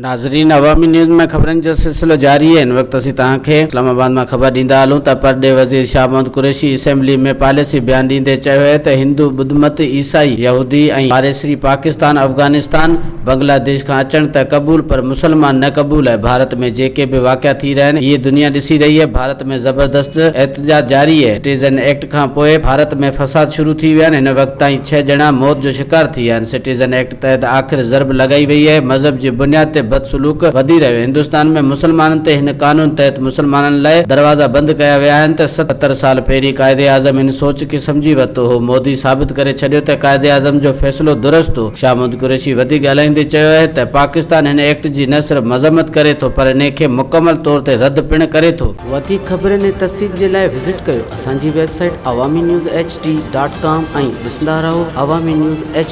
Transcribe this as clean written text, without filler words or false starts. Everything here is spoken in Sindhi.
ناظرين عوامي نيوز ۾ خبرن جو سلسلو جاري آهي هن وقت اسين توهان کي اسلام آباد مان خبر ڏيندا هلون ته پرڏيهه وزير شاهه محمود قريشي اسيمبلي ۾ پاليسي بيان ڏيندي چيو آهي ته هندو ٻڌمت عيسائي يهودي ۽ پاريسري پاڪستان افغانستان بنگلاديش کان اچڻ ته قبول پر مسلمان نه قبول آهي ڀارت ۾ جيڪي به واقعا ٿي رهيا آهن اهي دنيا ڏسي رهي آهي ڀارت ۾ زبردست احتجاج جاري آهي سٽيزن ايڪٽ کان پوء ڀارت ۾ فساد شروع ٿي ويا آهن هن وقت تائين ڇهه ڄڻا موت جو شڪار ٿي ويا آهن سٽيزن ايڪٽ تحت آخر ضرب لڳائي وئي آهي، مذهب جي بنياد تي بدسلوڪ وڌي رهيو، هندستان ۾ مسلمانن تي هن قانون تحت مسلمانن لاء دروازا بند ڪيا ويا آهن ته 70 سال پهرين قائد اعظم هن سوچ کي سمجهي ورتو هو، مودي ثابت ڪري ڇڏيو ته قائد اعظم جو فيصلو درست هو، شاهه محمود قريشي وڌيڪ ڳالهائيندي چيو آهي ته پاڪستان هن ايڪٽ جي نه صرف مذمت ڪري ٿو پر انهي کي مڪمل طور تي رد پڻ ڪري ٿو. وڌيڪ خبرن ۽ تفصيل جي لاء وزٽ ڪيو اسان جي website Awami news H D dot com ۽ ڏسندا رهو عوامي نيوز ايڇ.